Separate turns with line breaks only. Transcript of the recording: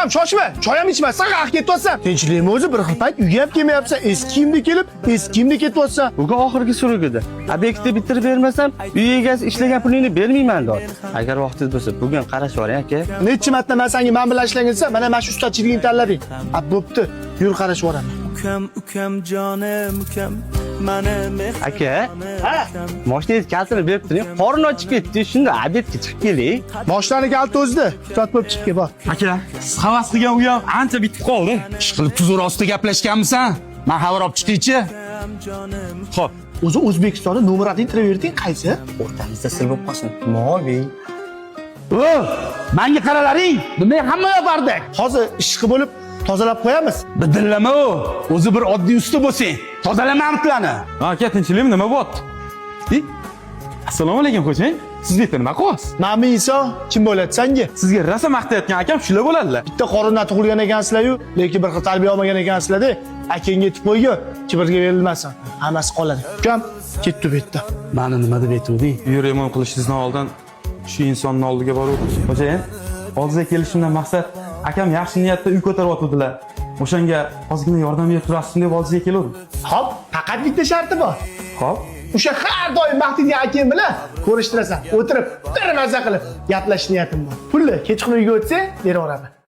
Ukam, shoshma, choy ham ichmasdan qayerga ketyapsan? Tinchlikmi o'zi? Bir xil payt uyga ham kelmayapsan, eski kiyimda kelib, eski kiyimda ketyapsan.
Bugun oxirgi срок edi. Obyektni bitirib bermasam, uy egasi ishlagan pulingni bermayman dedi. Agar vaqtingiz bo'lsa, bugun qarashib yuboring, aka.
Necha marta man senga man bilan ishlagin desam, mana shu ustachiligingni tanlading. A, bo'pti, yur, qarashib yuboraman.
Ukam, ukam, jonim ukam, mani.
Aka,
Ha?
Mashinangiz kalitini berib turing. Qorni ochib ketdi, shunda obedga chiqib keling.
Moshinani kaliti o'zida. Ruxsat bo'lib chiqib kel, bor.
Aka, siz havas qilgan uy ham ancha bitib qoldi.
Ish qilib tuzur ostida gaplashganmisan? Man xabar olib chiqaychi.
Xo'p,
O'zi O'zbekistonda номер один travertin qaysi?
O'rtamizda sir bo'lib qolsin. Moviy.
O, manga qaralaring, nima hamma yoq бардак.
Hozir ishqi bo'lib tozalab qo'yamiz.
Bidillama u. O'zi bir oddiy usta bo'lsang, tozalama amtlarni.
Aka, tinchlikmi, nima bo'lyapti? Assalomu alaykum, xo'jayin. Siz bu yerda nima qilyapsiz?
Mana bu inson kim bo'ladi sanga?
Sizga rosa maqtayotgan akam shular bo'ladilar.
Bitta qorindan tug'ilgan ekansizlar-yu, lekin bir xil tarbiya olmagan ekansizlar-da. Akangga yetib qo'ygan, kibrga berilmasin. Hammasi qoladi. Ukam, ketdi bu yerda.
Mani nima deb aytuvding?
Uy remont qilishingizdan oldin shu insonni oldiga boruvdim. Xo'jayin, oldingizga kelishimdan maqsad, akam yaxshi niyatda uy ko'taryotgandilar. O'shanga ozgina yordam berib turasizmi deb oldingizga keluvdim.
Hop, faqat bitta sharti bor.
Xo'p.
O'sha har doim maqtaydigan akang bilan ko'rishtirasan. O'tirib, bir maza qilib gaplashish niyatim bor. Pulni kechqurun uyga o'tsang, beraveraman.